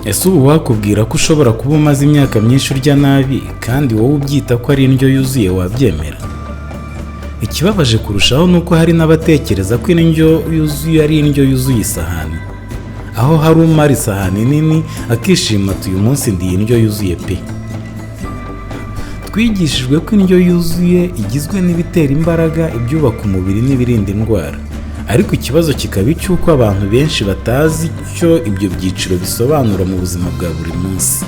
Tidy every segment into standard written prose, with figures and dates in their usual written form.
Ese ubu wakubwira ko ushobora kuba umaze imyaka myinshi urya nabi kandi wowe ubyita ko ari indyo yuzuye, wabyemera? Ikibabaje kurushaho ni uko hari n'abatekereza ko indyo yuzuye ari indyo yuzuye isahani, aho hari umara isahani nini akishima ati: "Uyu munsi ndiye indyo yuzuye pe." Twigishijwe ko indyo yuzuye igizwe n'ibitera imbaraga, ibyubaka umubiri n'ibirinda indwara, ariko ikibazo kikaba icy'uko abantu benshi batazi icyo ibyo byiciro bisobanura mu buzima bwa buri munsi.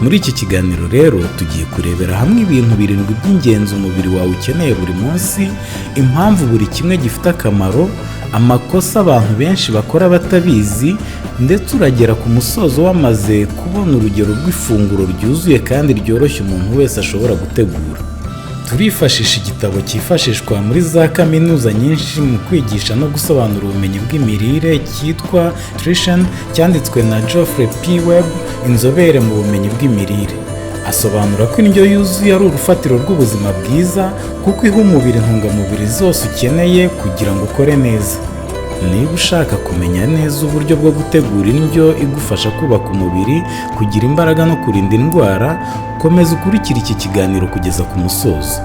Muri iki kiganiro rero tugiye kurebera hamwe ibintu birindwi by'ingenzi umubiri wawe ukeneye buri munsi, impamvu buri kimwe gifite akamaro, amakosa abantu benshi bakora batabizi, ndetse uragera ku musozo wamaze kubona urugero rw'ifunguro ryuzuye kandi ryoroshye umuntu wese ashobora gutegura. Turifashisha igitabo cyifashishwa muri za kaminuza nyinshi mu kwigisha no gusobanura ubumenyi bw'imirire cyitwa Nutrition, cyanditswe na Geoffrey P. Webb, inzobere mu bumenyi bw'imirire. Asobanura ko indyo yuzuye ari urufatiro rw'ubuzima bwiza, kuko iha umubiri intungamubiri zose ukeneye kugira ngo ukore neza. Niba ushaka kumenya neza uburyo bwo gutegura indyo igufasha kubaka umubiri, kugira imbaraga no kurinda indwara, komeza ukurikire iki kiganiro kugeza ku musozo.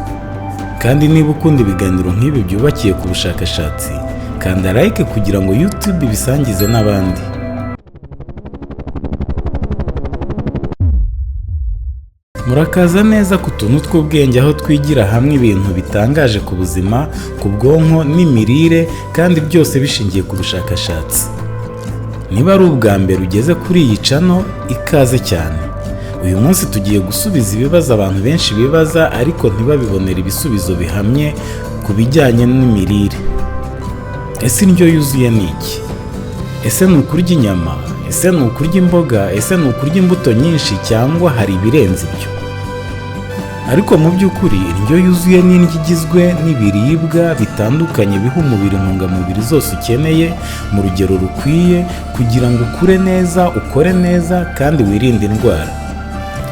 Kandi niba ukunda ibiganiro nk'ibi byubakiye ku bushakashatsi, kanda like kugira ngo YouTube ibisangize n'abandi. Murakaza neza ku Tuntu tw'Ubwenge, aho twigira hamwe ibintu bitangaje ku buzima, ku bwonko n'imirire, kandi byose bishingiye ku bushakashatsi. Niba ari ubwa mbere ugeze kuri iyi channel, ikaze cyane. Uyu munsi tugiye gusubiza ibibazo abantu benshi bibaza ariko ntibabibonere ibisubizo bihamye ku bijyanye n'imirire. Ese indyo yuzuye ni iki? Ese ni ukurya inyama? Ese ni ukurya imboga? Ese ni ukurya imbuto nyinshi, cyangwa hari ibirenze ibyo? Ariko mu by'ukuri, indyo yuzuye ni indyo igizwe n'ibiribwa bitandukanye biha umubiri intungamubiri zose ukeneye mu rugero rukwiye kugira ngo ukure neza, ukore neza kandi wirinde indwara.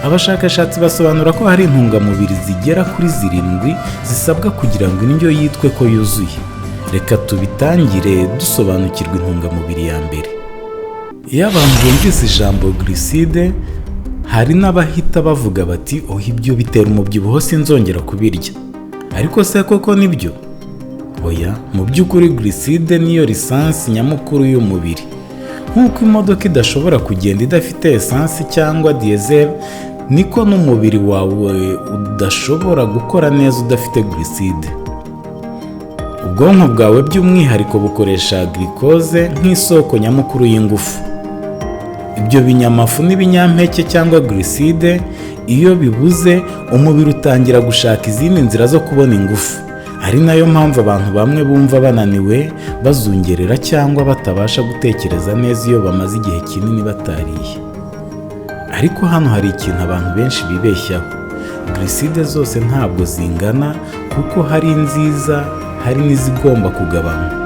Abashakashatsi basobanura ko hari intungamubiri zigera kuri zirindwi zisabwa kugira ngo indyo yitwe ko yuzuye. Reka tubitangire dusobanukirwa intungamubiri ya mbere. Iyo abantu bumvise ijambo glucide, hari n'abahita bavuga bati: "Oh, ibyo bitera umubyibuho, sinzongera kubirya." Ariko se koko nibyo? Oya. Mu by'ukuri, glucide niyo lisansi nyamukuru y'umubiri. Nk'uko imodoka idashobora kugenda idafite esansi cyangwa diesel, niko n'umubiri wawe udashobora gukora neza udafite glucide. Ubwonko bwawe by'umwihariko bukoresha glucose nk'isoko nyamukuru y'ingufu. Ibyo binyamafu n'ibinyampeke cyangwa glucide, iyo bibuze, umubiri utangira gushaka izindi nzira zo kubona ingufu, ari nayo mpamvu abantu bamwe bumva bananiwe, bazungerera cyangwa batabasha gutekereza neza iyo bamaze igihe kinini batariye. Ariko hano hari ikintu abantu benshi bibeshyaho: glucide zose ntabwo zingana, kuko hari inziza, hari n'izigomba kugabanywa.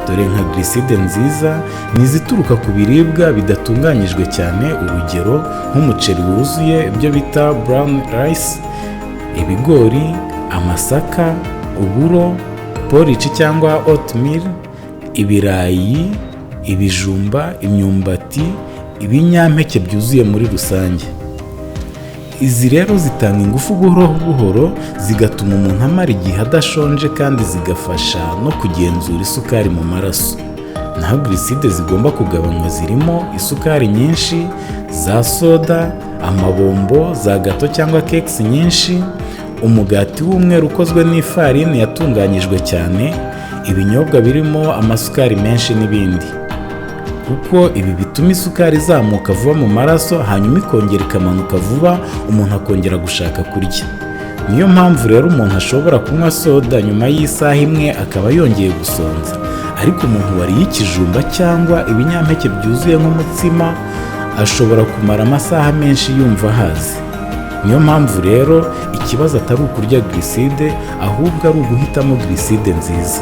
Dore nka glucide nziza ni izituruka ku biribwa bidatunganyijwe cyane, urugero nk'umuceri wuzuye, ibyo bita brown rice, ibigori, amasaka, uburo, porridge cyangwa oatmeal, ibirayi, ibijumba, imyumbati, ibinyampeke byuzuye muri rusange. Izi rero zitanga ingufu buhoro buhoro, zigatuma umuntu amara igihe adashonje, kandi zigafasha no kugenzura isukari mu maraso. Naho glucide zigomba kugabanywa zirimo isukari nyinshi, za soda, amabombo, za gâteau cyangwa cakes nyinshi, umugati w'umweru ukozwe n'ifarini yatunganyijwe cyane, ibinyobwa birimo amasukari menshi n'ibindi, kuko ibi bituma isukari izamuka vuba mu maraso, hanyuma ikongera ikamanuka vuba, umuntu akongera gushaka kurya. Niyo mpamvu rero umuntu ashobora kunywa soda, nyuma y'isaha imwe akaba yongeye gusonza. Ariko umuntu wariye ikijumba cyangwa ibinyampeke byuzuye nk'umutsima ashobora kumara amasaha menshi yumva ahaze. Niyo mpamvu rero ikibazo atari ukurya glucide, ahubwo ari uguhitamo glucide nziza.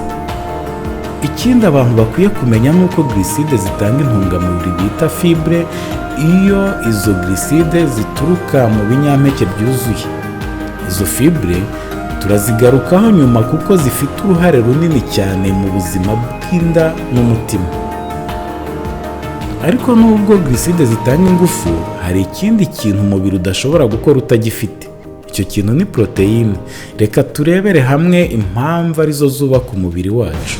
Ikindi abantu bakwiye kumenya ni uko glucide zitanga intungamubiri bita fibre. Iyo izo glucide zituruka mu binyampeke byuzuye, izo fibre turazigarukaho nyuma, kuko zifite uruhare runini cyane mu buzima bw'inda n'umutima. Ariko nubwo glucides zitanga ingufu, hari ikindi kintu umubiri udashobora gukora utagifite. Icyo kintu ni poroteyine. Reka turebere hamwe impamvu arizo zubaka umubiri wacu.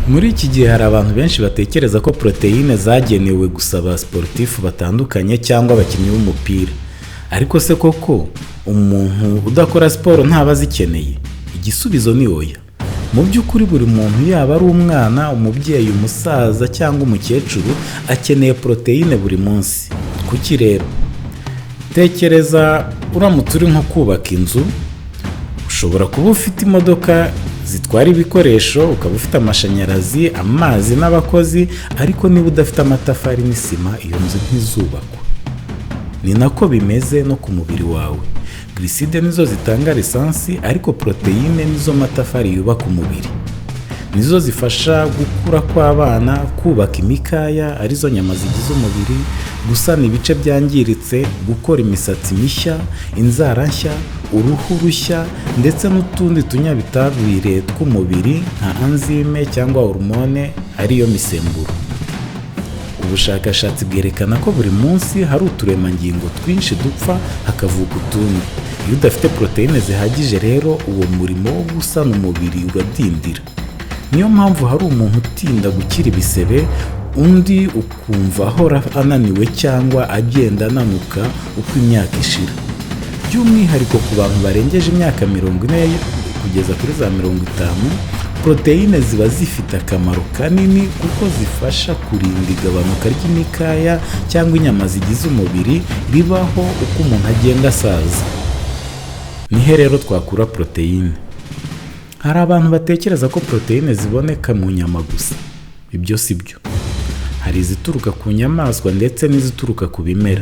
Muri iki gihe hari abantu benshi batekereza ko poroteyine zagenewe gusa aba sportifs batandukanye cyangwa abakinnyi b'umupira. Ariko se koko umuntu udakora siporo ntaba azikeneye? Igisubizo ni oya. Mu by'ukuri, buri muntu, yaba ari umwana, umubyeyi, umusaza cyangwa umukecuru, akeneye poroteyine buri munsi. Kuki rero? Tekereza uramutse uri nko kubaka inzu. Ushobora kuba ufite imodoka zitwara ibikoresho, ukaba ufite amashanyarazi, amazi n'abakozi, ariko niba udafite amatafari n'isima, iyo nzu ntizubakwa. Ni nako bimeze no ku mubiri wawe. Glucides nizo zitanga lisansi, ariko poroteyine nizo matafari yubaka umubiri. Nizo zifasha gukura kw'abana, kubaka imikaya, arizo nyama zigize umubiri, gusana ibice byangiritse, gukora imisatsi mishya, inzara nshya, uruhu rushya, ndetse n'utundi tunyabitabire tw'umubiri nka enzyme cyangwa hormone, ariyo misemburo. Ubushakashatsi bwerekana ko buri munsi hari uturemangingo twinshi dupfa, hakavuka utundi. Iyo udafite poroteyine zihagije rero, uwo murimo wo gusana umubiri uradindira. Niyo mpamvu hari umuntu utinda gukira ibisebe, undi ukumva ahora ananiwe cyangwa agenda ananuka uko imyaka ishira. By'umwihariko ku bantu barengeje imyaka 40 kugeza kuri za 50, poroteyine ziba zifite akamaro kanini, kuko zifasha kurinda igabanuka ry'imikaya cyangwa inyama zigize umubiri ribaho uko umuntu agenda asaza. Nihe rero twakura poroteyine? Hari abantu batekereza ko poroteyine ziboneka mu nyama gusa. Ibyo si byo. Hari izituruka ku nyamaswa ndetse n'izituruka ku bimera.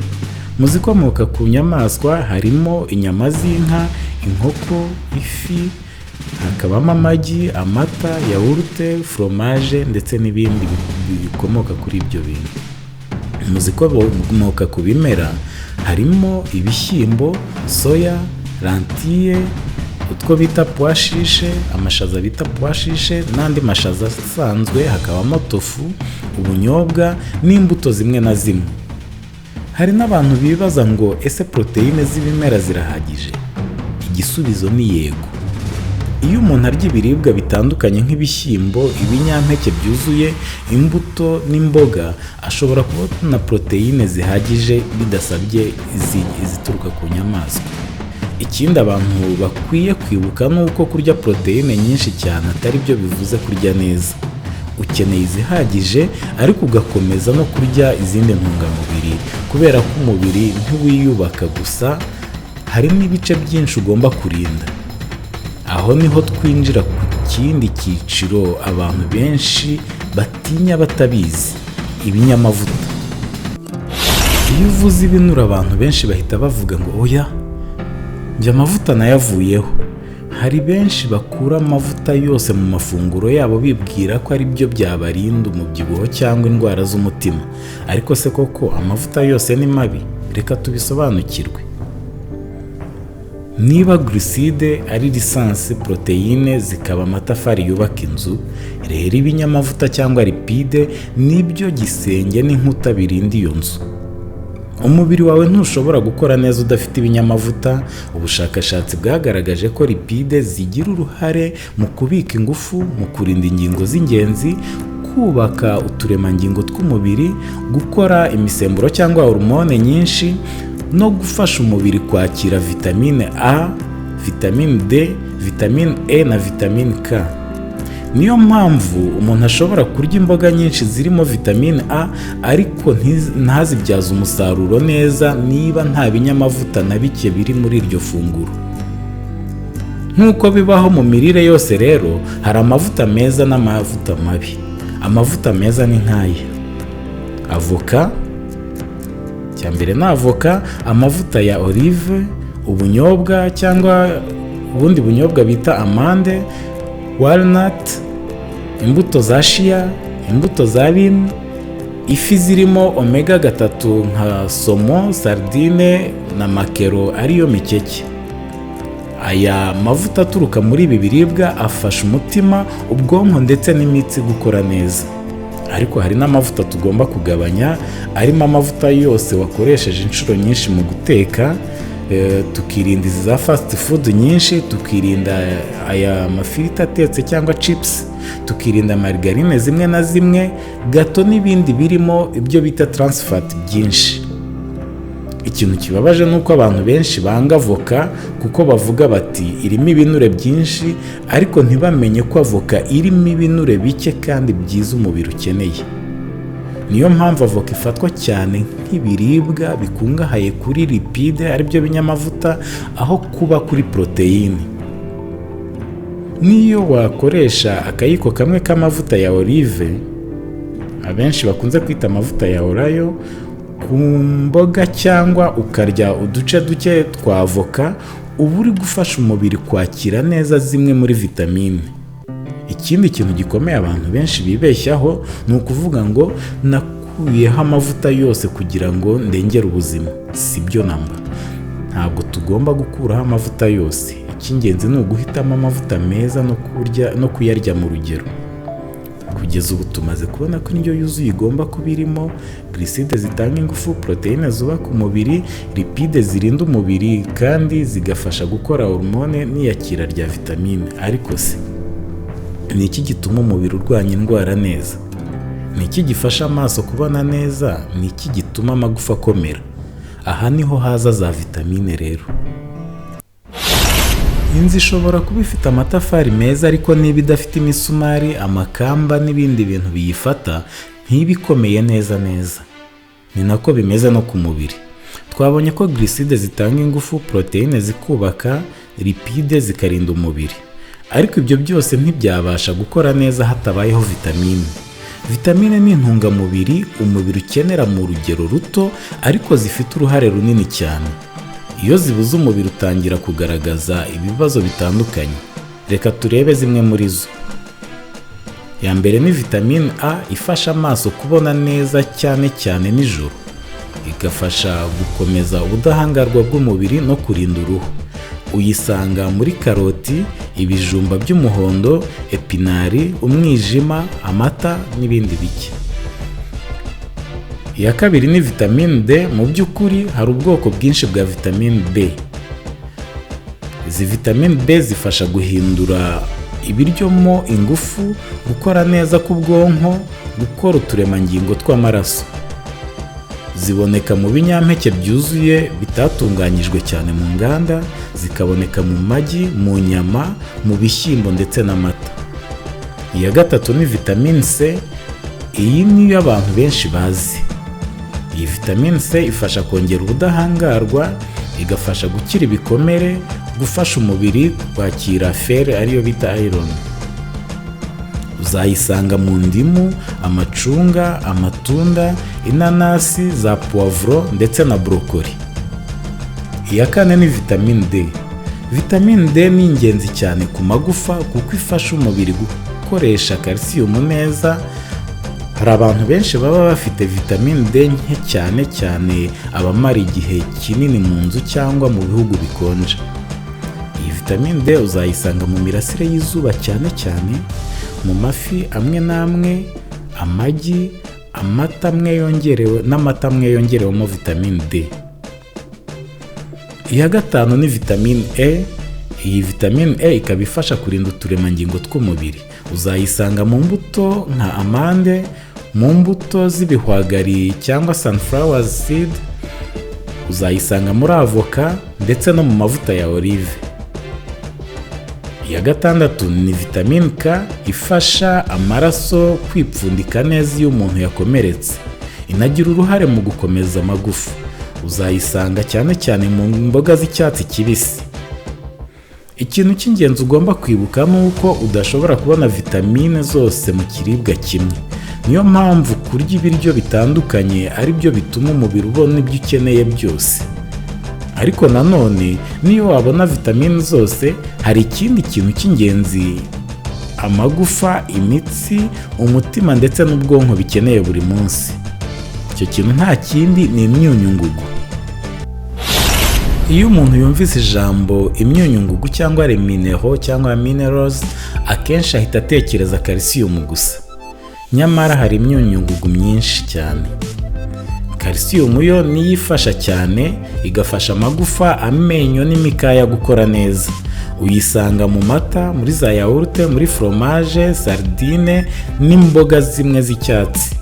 Mu zikomoka ku nyamaswa harimo inyama z'inka, inkoko, ifi, hakabamo amagi, amata, yawurute, foromaje ndetse n'ibindi bikomoka kuri ibyo bintu. Mu zikomoka ku bimera harimo ibishyimbo, soya, lentilles, utwo bita pois chiche, amashaza bita pois chiche n'andi mashaza asanzwe, hakabamo tofu, ubunyobwa n'imbuto zimwe na zimwe. Hari n'abantu bibaza ngo: "Ese poroteyine z'ibimera zirahagije?" Igisubizo ni yego. Iyo umuntu arya ibiribwa bitandukanye nk'ibishyimbo, ibinyampeke byuzuye, imbuto n'imboga, ashobora kubona poroteyine zihagije bidasabye izituruka ku nyamaswa. Ikindi abantu bakwiye kwibuka ni uko kurya poroteyine nyinshi cyane atari byo bivuze kurya neza. Ukeneye izihagije, ariko ugakomeza no kurya izindi ntungamubiri, kubera ko umubiri ntiwiyubaka gusa, hari n'ibice byinshi ugomba kurinda. Aho niho twinjira ku kindi cyiciro abantu benshi batinya batabizi: ibinyamavuta. Iyo uvuze ibinure, abantu benshi bahita bavuga ngo: "Oya, njye amavuta nayavuyeho." Hari benshi bakura amavuta yose mu mafunguro yabo, bibwira ko ari byo byabarinda umubyibuho cyangwa indwara z'umutima. Ariko se koko amavuta yose ni mabi? Reka tubisobanukirwe. Niba glucides ari lisansi, poroteyine zikaba amatafari yubaka inzu, rero ibinyamavuta cyangwa lipides nibyo gisenge n'inkuta birinda iyo nzu. Umubiri wawe ntushobora gukora neza udafite ibinyamavuta. Ubushakashatsi bwagaragaje ko lipides zigira uruhare mu kubika ingufu, mu kurinda ingingo z'ingenzi, kubaka uturemangingo tw'umubiri, gukora imisemburo cyangwa hormone nyinshi, no gufasha umubiri kwakira vitamine A, vitamine D, vitamine E na vitamine K. Niyo mpamvu umuntu ashobora kurya imboga nyinshi zirimo vitamine A, ariko ntazibyaze umusaruro neza niba nta binyamavuta na bike biri muri iryo funguro. Nk'uko bibaho mu mirire yose rero, hari amavuta meza n'amavuta mabi. Amavuta meza ni nk'aya: avoka, icya mbere ni avoka, amavuta ya olive, ubunyobwa cyangwa ubundi bunyobwa bita amande, walnut, imbuto za chia, imbuto za lin, ifi zirimo omega 3 nka saumon, sardine na maquereau, ariyo mikeke. Aya mavuta aturuka muri ibi biribwa afasha umutima, ubwonko ndetse n'imitsi gukora neza. Ariko hari n'amavuta tugomba kugabanya, arimo amavuta yose wakoresheje inshuro nyinshi mu guteka, tukirinda izi za fast food nyinshi, tukirinda aya mafiriti atetse cyangwa chips, tukirinda margarine zimwe na zimwe, gato n'ibindi birimo ibyo bita trans fat byinshi. Ikintu kibabaje ni uko abantu benshi banga avoka kuko bavuga bati irimo ibinure byinshi, ariko ntibamenye ko avoka irimo ibinure bike kandi byiza umubiri ukeneye. Niyo mpamvu avoka ifatwa cyane nk'ibiribwa bikungahaye kuri lipide, aribyo binyamavuta, aho kuba kuri poroteyine. Niyo wakoresha akayiko kamwe k'amavuta ya olive, abenshi bakunze kwita amavuta ya orayo, ku mboga cyangwa ukarya uduce duke twa avoka, uba uri gufasha umubiri kwakira neza zimwe muri vitamine. Ikindi kintu gikomeye abantu benshi bibeshyaho ni ukuvuga ngo nakuyeho amavuta yose kugira ngo ndengere ubuzima. Si byo namba. Ntabwo tugomba gukuraho amavuta yose. Icy'ingenzi ni uguhitamo amavuta meza no kurya no kuyarya mu rugero. Kugeza ubu tumaze kubona ko indyo yuzuye igomba kuba irimo glucides zitanga ingufu, poroteyine zubaka umubiri, lipide zirinda umubiri kandi zigafasha gukora hormone n'iyakira rya vitamine. Ariko se ni iki gituma umubiri urwanya indwara neza? Ni iki gifasha amaso kubona neza? Ni iki gituma amagufa akomera? Aha niho haza za vitamine rero. Inzu ishobora kuba ifite amatafari meza, ariko niba idafite imisumari, amakamba n'ibindi bintu biyifata, ntiba ikomeye neza neza. Ni nako bimeze no ku mubiri. Twabonye ko glucides zitanga ingufu, poroteyine zikubaka, lipide zikarinda umubiri, ariko ibyo byose ntibyabasha gukora neza hatabayeho vitamine. Vitamine ni intungamubiri umubiri ukenera mu rugero ruto, ariko zifite uruhare runini cyane. Iyo zibuze, umubiri utangira kugaragaza ibibazo bitandukanye. Reka turebe zimwe muri zo. Ya mbere ni vitamine A, ifasha amaso kubona neza cyane cyane nijoro, igafasha gukomeza ubudahangarwa bw'umubiri no kurinda uruhu. Uyisanga muri karoti, ibijumba by'umuhondo, epinari, umwijima, amata n'ibindi bike. Iya kabiri ni vitamine D. Mu by'ukuri hari ubwoko bwinshi bwa vitamine B. Izi vitamine B zifasha guhindura ibiryo mo ingufu, gukora neza k'ubwonko, gukora uturemangingo tw'amaraso. Ziboneka mu binyampeke byuzuye bitatunganyijwe cyane mu nganda, zikaboneka mu magi, mu nyama, mu bishyimbo ndetse n'amata. Iya gatatu ni vitamine C. Iyi niyo abantu benshi bazi. Iyi vitamine C ifasha kongera ubudahangarwa, igafasha gukira ibikomere, gufasha umubiri kwakira fer, ariyo bita iron. Uzayisanga mu ndimu, amacunga, amatunda, inanasi, za puwavuro ndetse na broccoli. Iya kane ni vitamine D. Vitamine D ni ingenzi cyane ku magufa kuko ifasha umubiri gukoresha calcium neza. Hari abantu benshi baba bafite vitamine D nke, cyane cyane abamara igihe kinini mu nzu cyangwa mu bihugu bikonje. Iyi vitamine D uzayisanga mu mirasire y'izuba cyane cyane, mu mafi amwe n'amwe, amagi, amata amwe yongerewe n'amata amwe yongerewemo vitamine D. Iya gatanu ni vitamine E. Iyi vitamine E ikaba ifasha kurinda uturemangingo tw'umubiri. Uzayisanga mu mbuto nka amande, mu mbuto z'ibihwagari cyangwa sunflower seed, uzayisanga muri avoka ndetse no mu mavuta ya olive. Iya gatandatu ni vitamine K, ifasha amaraso kwipfundika neza iyo umuntu yakomeretse, inagira uruhare mu gukomeza amagufa. Uzayisanga cyane cyane mu mboga z'icyatsi kibisi. Ikintu cy'ingenzi ugomba kwibuka ni uko udashobora kubona vitamine zose mu kiribwa kimwe. Niyo mpamvu kurya ibiryo bitandukanye ari byo bituma umubiri ubona ibyo ukeneye byose. Ariko nanone niyo wabona vitamine zose, hari ikindi kintu cy'ingenzi amagufa, imitsi, umutima ndetse n'ubwonko bikeneye buri munsi. Icyo kintu nta kindi, ni imyunyungugu. Iyo umuntu yumvise ijambo imyunyungugu cyangwa les minéraux cyangwa minerals, akenshi ahita atekereza calcium gusa. Nyamara hari imyunyungugu myinshi cyane. Calcium yo niyo ifasha cyane, igafasha amagufa, amenyo n'imikaya gukora neza. Uyisanga mu mata, muri za yawurute, muri foromaje, sardine n'imboga zimwe z'icyatsi.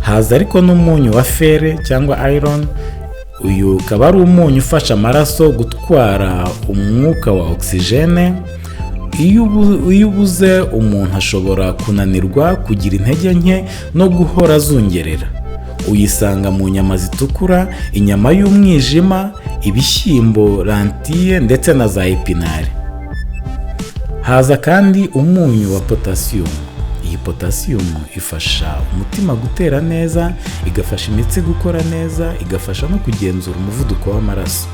Haza ariko n'umunyu wa fer cyangwa iron. Uyu ukaba ari umunyu ufasha amaraso gutwara umwuka wa oxygène. Iyo ubuze, umuntu ashobora kunanirwa, kugira intege nke no guhora azungerera. Uyisanga mu nyama zitukura, inyama y'umwijima, ibishyimbo, lentille ndetse na za épinards. Haza kandi umunyu wa potasiyumu. Iyi potasiyumu ifasha umutima gutera neza, igafasha imitsi gukora neza, igafasha no kugenzura umuvuduko w'amaraso.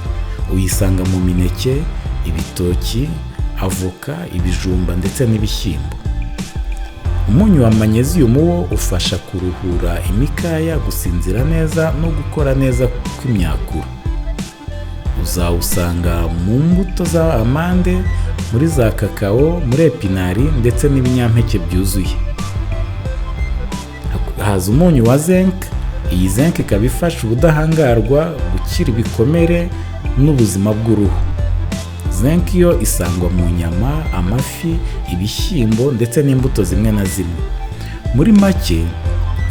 Uyisanga mu mineke, ibitoki, avoka, ibijumba ndetse n'ibishyimbo. Umunyu wa manyeziyumu wo ufasha kuruhura imikaya, gusinzira neza no gukora neza kw'imyakura. Uzawusanga mu mbuto za amande, muri za kakao, muri épinards ndetse n'ibinyampeke byuzuye. Haza umunyu wa zinc. Iyi zinc ikaba ifasha ubudahangarwa, gukira ibikomere n'ubuzima bw'uruhu. Zinc yo isangwa mu nyama, amafi, ibishyimbo ndetse n'imbuto zimwe na zimwe. Muri make,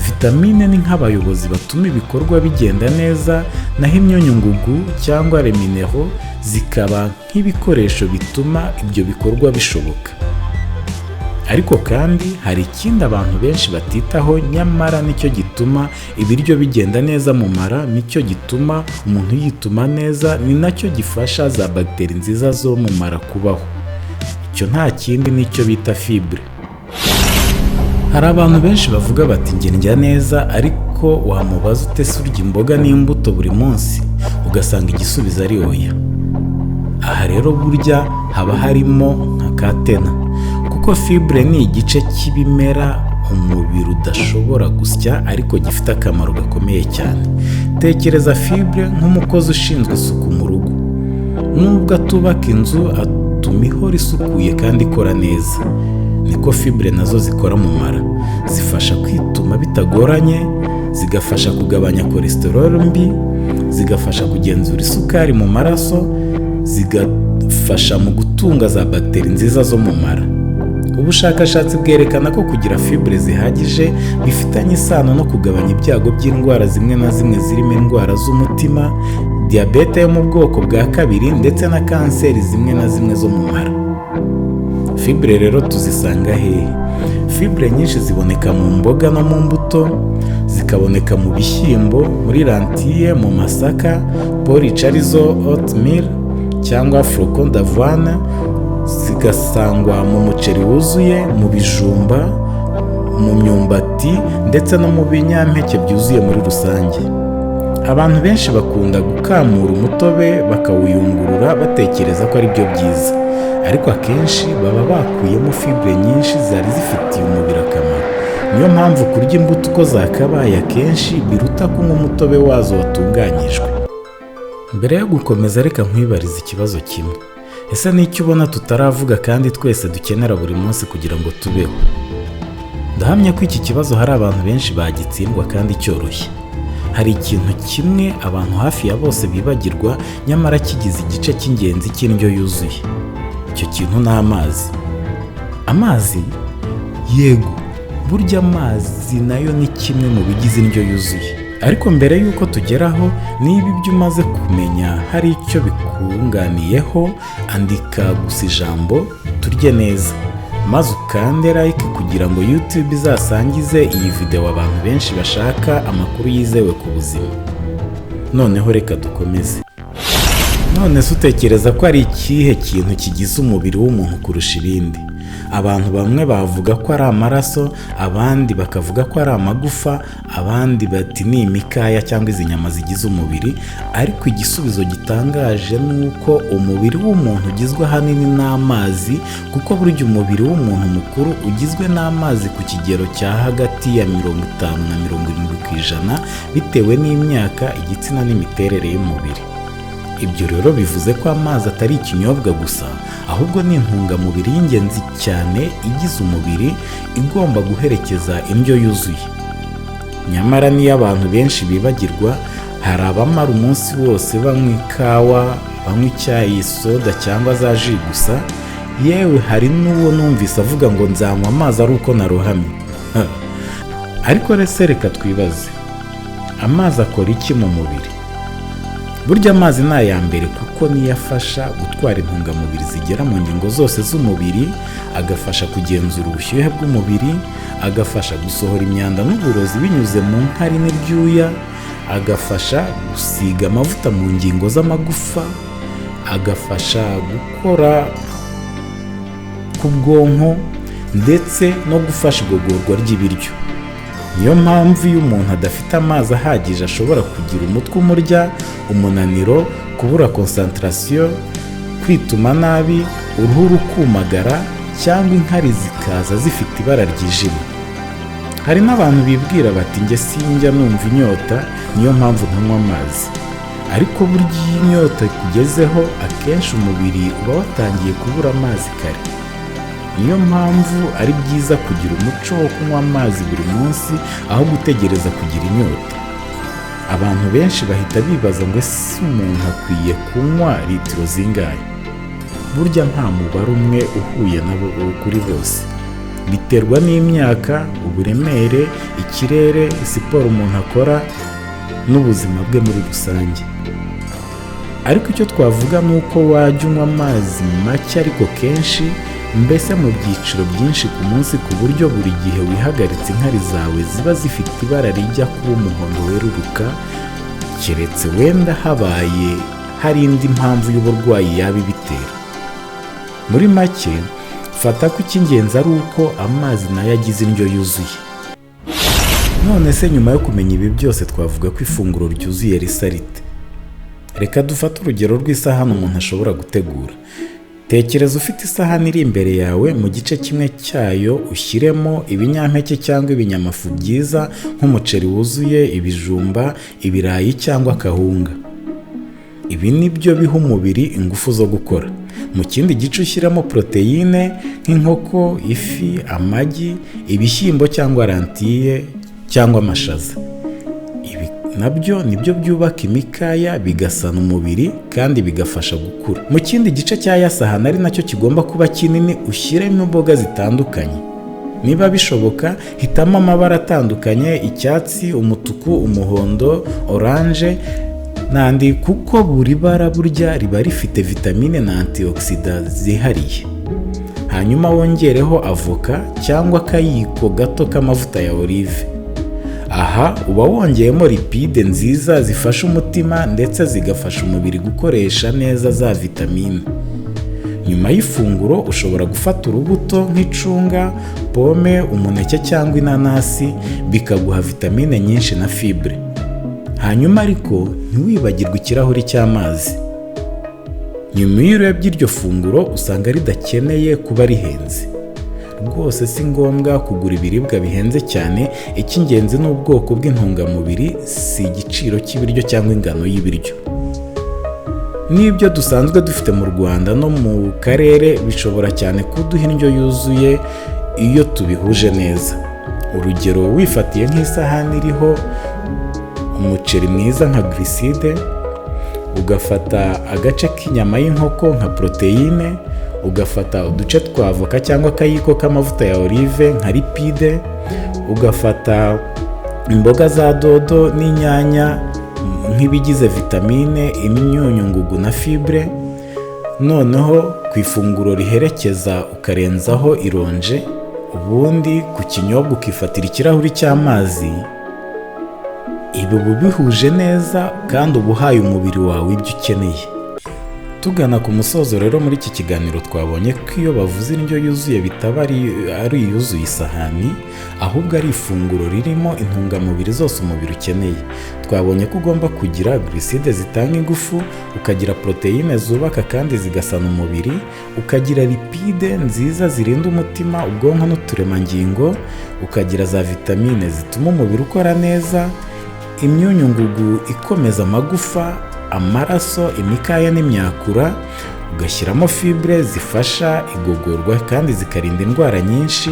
vitamine ni nk'abayobozi batuma ibikorwa bigenda neza, naho imyunyungugu cyangwa les minéraux zikaba nk'ibikoresho bituma ibyo bikorwa bishoboka. Ariko kandi hari ikindi abantu benshi batitaho, nyamara nicyo gituma ibiryo bigenda neza mu mara, nicyo gituma umuntu yituma neza, ni nacyo gifasha za bagiteri nziza zo mu mara kubaho. Icyo nta kindi, nicyo bita fibre. Hari abantu benshi bavuga bati: "Njye ndya neza", ariko wamubaza ute se, urya imboga n'imbuto buri munsi? Ugasanga igisubizo ari oya. Aha rero burya haba harimo nka katena, kuko fibre ni igice cy'ibimera umubiri udashobora gusya ariko gifite akamaro gakomeye cyane. Tekereza fibre nk'umukozi ushinzwe isuku mu rugo. Nubwo atubaka inzu, atuma ihora isukuye kandi ikora neza. Niko fibre nazo zikora mu mara: zifasha kwituma bitagoranye, zigafasha kugabanya cholesterol mbi, zigafasha kugenzura isukari mu maraso, zigafasha mu gutunga za bagiteri nziza zo mu mara. Ubushakashatsi bwerekana ko kugira fibre zihagije bifitanye isano no kugabanya ibyago by'indwara zimwe na zimwe, zirimo indwara z'umutima, diyabete yo mu bwoko bwa kabiri ndetse na kanseri zimwe na zimwe zo mu mara. Fibre rero tuzisanga hehe? Fibre nyinshi ziboneka mu mboga no mu mbuto, zikaboneka mu bishyimbo, muri lentille, mu masaka, porridge arizo oatmeal cyangwa flocon d'avoine, zigasangwa mu muceri wuzuye, mu bijumba, mu myumbati ndetse no mu binyampeke byuzuye muri rusange. Abantu benshi bakunda gukamura umutobe bakawuyungurura, batekereza ko ari byo byiza, ariko akenshi baba bakuyemo fibre nyinshi zari zifitiye umubiri akamaro. Niyo mpamvu kurya imbuto uko zakabaye akenshi biruta kunywa umutobe wazo watunganyijwe. Mbere yo gukomeza, reka nkwibarize ikibazo kimwe: ese n'icyo ubona tutaravuga kandi twese dukenera buri munsi kugira ngo tubeho? Ndahamya ko iki kibazo hari abantu benshi bagitsindwa kandi cyoroshye. Hari ikintu kimwe abantu hafi ya bose bibagirwa, nyamara kigize igice cy'ingenzi cy'indyo yuzuye. Icyo kintu ni amazi. Amazi, yego, burya amazi nayo ni kimwe mu bigize indyo yuzuye. Ariko mbere y'uko tugeraho, niba ibyo umaze kumenya hari icyo bikunganiyeho, andika gusa ijambo "turye neza", maze ukande like kugira ngo YouTube izasangize iyi videwo abantu benshi bashaka amakuru yizewe ku buzima. Noneho reka dukomeze. None se utekereza ko ari ikihe kintu kigize umubiri w'umuntu kurusha ibindi? Abantu bamwe bavuga ko ari amaraso, abandi bakavuga ko ari amagufa, abandi bati ni imikaya cyangwa izi nyama zigize umubiri. Ariko igisubizo gitangaje ni uko umubiri w'umuntu ugizwe ahanini n'amazi, kuko burya umubiri w'umuntu mukuru ugizwe n'amazi ku kigero cya hagati ya 50 na 70%, bitewe n'imyaka, igitsina n'imiterere y'umubiri. Ibyo rero bivuze ko amazi atari ikinyobwa gusa, ahubwo ni intungamubiri y'ingenzi cyane igize umubiri, igomba guherekeza indyo yuzuye. Nyamara niyo abantu benshi bibagirwa. Hari abamara umunsi wose banywa ikawa, banywa icyayi, soda cyangwa za jus gusa. Yewe, hari n'uwo numvise avuga ngo "Nzanywa amazi ari uko narohamye." Ariko rese reka twibaze, amazi akora iki mu mubiri? Burya amazi ni aya mbere, kuko niyo afasha gutwara intungamubiri zigera mu ngingo zose z'umubiri, agafasha kugenzura ubushyuhe bw'umubiri, agafasha gusohora imyanda n'uburozi binyuze mu nkari n'ibyuya, agafasha gusiga amavuta mu ngingo z'amagufa, agafasha gukora k'ubwonko ndetse no gufasha igogorwa ry'ibiryo. Niyo mpamvu iyo umuntu adafite amazi ahagije ashobora kugira umutwe umurya, umunaniro, kubura concentration, kwituma nabi, uruhu rukumagara cyangwa inkari zikaza zifite ibara ryijimye. Hari n'abantu bibwira bati "Njye sinjya numva inyota, niyo mpamvu ntanywa amazi." Ariko burya iyo inyota ikugezeho, akenshi umubiri uba watangiye kubura amazi kare. Niyo mpamvu ari byiza kugira umuco wo kunywa amazi buri munsi aho gutegereza kugira inyota. Abantu benshi bahita bibaza ngo ese umuntu akwiye kunywa litiro zingahe? Burya nta mubare umwe uhuye nabo kuri bose. Biterwa n'imyaka, uburemere, ikirere, siporo umuntu akora n'ubuzima bwe muri rusange. Ariko icyo twavuga ni uko wajya unywa amazi make ariko kenshi, mbese mu byiciro byinshi ku munsi, ku buryo buri gihe wihagaritse inkari zawe ziba zifite ibara rijya kuba umuhondo weruruka, keretse wenda habaye hari indi mpamvu y'uburwayi yaba ibitera. Muri make, fata ko icy'ingenzi ari uko amazi nayo agize indyo yuzuye. None se nyuma yo kumenya ibi byose, twavuga ko ifunguro ryuzuye risa rite? Reka dufate urugero rw'isahani umuntu ashobora gutegura. Tekereza ufite isahani iri imbere yawe. Mu gice kimwe cyayo ushyiremo ibinyampeke cyangwa ibinyamafu byiza nk'umuceri wuzuye, ibijumba, ibirayi cyangwa akawunga. Ibi ni byo biha umubiri ingufu zo gukora. Mu kindi gice ushyiramo poroteyine nk'inkoko, ifi, amagi, ibishyimbo cyangwa lentille cyangwa amashaza. Ibi nabyo nibyo byubaka imikaya, bigasana umubiri kandi bigafasha gukura. Mu kindi gice cya ya sahani, ari nacyo kigomba kuba kinini, ushyiremo imboga zitandukanye. Niba bishoboka, hitamo amabara atandukanye: icyatsi, umutuku, umuhondo, orange n'andi, kuko buri bara burya riba rifite vitamine na antioxydants zihariye. Hanyuma wongereho avoka cyangwa akayiko gato k'amavuta ya olive. Aha uba wongeyemo lipide nziza zifasha umutima ndetse zigafasha umubiri gukoresha neza za vitamine. Nyuma y'ifunguro ushobora gufata urubuto nk'icunga, pome, umuneke cyangwa inanasi, bikaguha vitamine nyinshi na fibre. Hanyuma ariko ntiwibagirwe ikirahuri cy'amazi. Nyuma, iyo urebye iryo funguro, usanga ridakeneye kuba rihenze. Rwose si ngombwa kugura ibiribwa bihenze cyane. Icy'ingenzi ni ubwoko bw'intungamubiri, si igiciro cy'ibiryo cyangwa ingano y'ibiryo. N'ibyo dusanzwe dufite mu Rwanda no mu karere bishobora cyane kuduha indyo yuzuye iyo tubihuje neza. Urugero, wifatiye nk'isahani iriho umuceri mwiza nka glucides, ugafata agace k'inyama y'inkoko nka poroteyine, ugafata uduce twa avoka cyangwa akayiko k'amavuta ya olive nka lipide, ugafata imboga za dodo n'inyanya nk'ibigize vitamine, imyunyu ngugu na fibre, noneho ku ifunguro riherekeza ukarenzaho ironje, ubundi ku kinyobwa ukifatira ikirahuri cy'amazi, ibi uba ubihuje neza kandi uba uhaye umubiri wawe ibyo ukeneye. Tugana ku musozo rero, muri iki kiganiro twabonye ko iyo bavuze indyo yuzuye bitaba ari iyuzuye isahani, ahubwo ari ifunguro ririmo intungamubiri zose umubiri ukeneye. Twabonye ko ugomba kugira glucides zitanga ingufu, ukagira poroteyine zubaka kandi zigasana umubiri, ukagira lipide nziza zirinda umutima, ubwonko n'uturemangingo, ukagira za vitamine zituma umubiri ukora neza, imyunyungugu ikomeza amagufa, amaraso, imikaya n'imyakura, Ugashyiramo fibre zifasha igogorwa kandi zikarinda indwara nyinshi,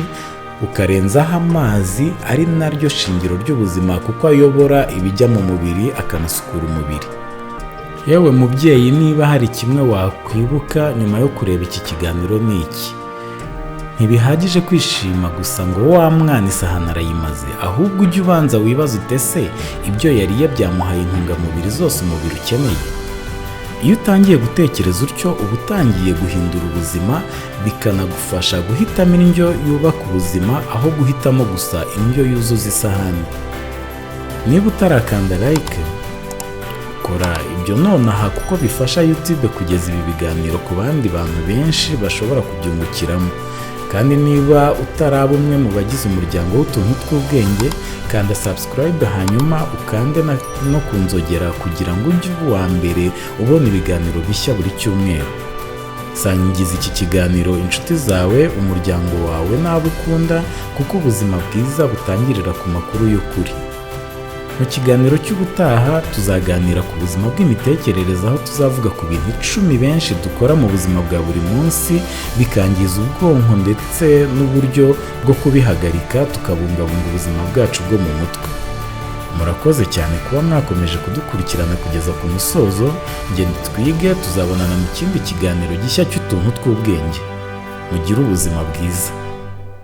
ukarenzaho amazi, ari naryo shingiro ry'ubuzima kuko ayobora ibijya mu mubiri, akanasukura umubiri. Yewe mubyeyi, niba hari kimwe wakwibuka nyuma yo kureba iki kiganiro, ni iki: ntibihagije kwishima gusa ngo wa mwana isahani arayimaze, ahubwo ujye ubanza wibaze uti: "Ese ibyo yariye byamuhaye intungamubiri zose umubiri ukeneye?" Iyo utangiye gutekereza utyo, uba utangiye guhindura ubuzima, bikanagufasha guhitamo indyo yubaka ubuzima aho guhitamo gusa indyo yuzuza isahani. Niba utarakanda like, kora ibyo nonaha kuko bifasha YouTube kugeza ibi biganiro ku bandi bantu benshi bashobora kubyungukiramo. Kandi niba utaraba umwe mu bagize umuryango w'Utuntu tw'Ubwenge, kanda subscribe, hanyuma ukande no ku nzogera kugira ngo ujye uba uwa mbere ubona ibiganiro bishya buri cyumweru. Sangiza iki kiganiro inshuti zawe, umuryango wawe n'abo ukunda, kuko ubuzima bwiza butangirira ku makuru y'ukuri. Mu kiganiro cy'ubutaha tuzaganira ku buzima bw'imitekerereze, aho tuzavuga ku bintu 10 benshi dukora mu buzima bwa buri munsi bikangiza ubwonko, ndetse n'uburyo bwo kubihagarika tukabungabunga ubuzima bwacu bwo mu mutwe. Murakoze cyane kuba mwakomeje kudukurikirana kugeza ku musozo. Ngende twige, tuzabonana mu kindi kiganiro gishya cy'Utuntu tw'Ubwenge. Mugire ubuzima bwiza.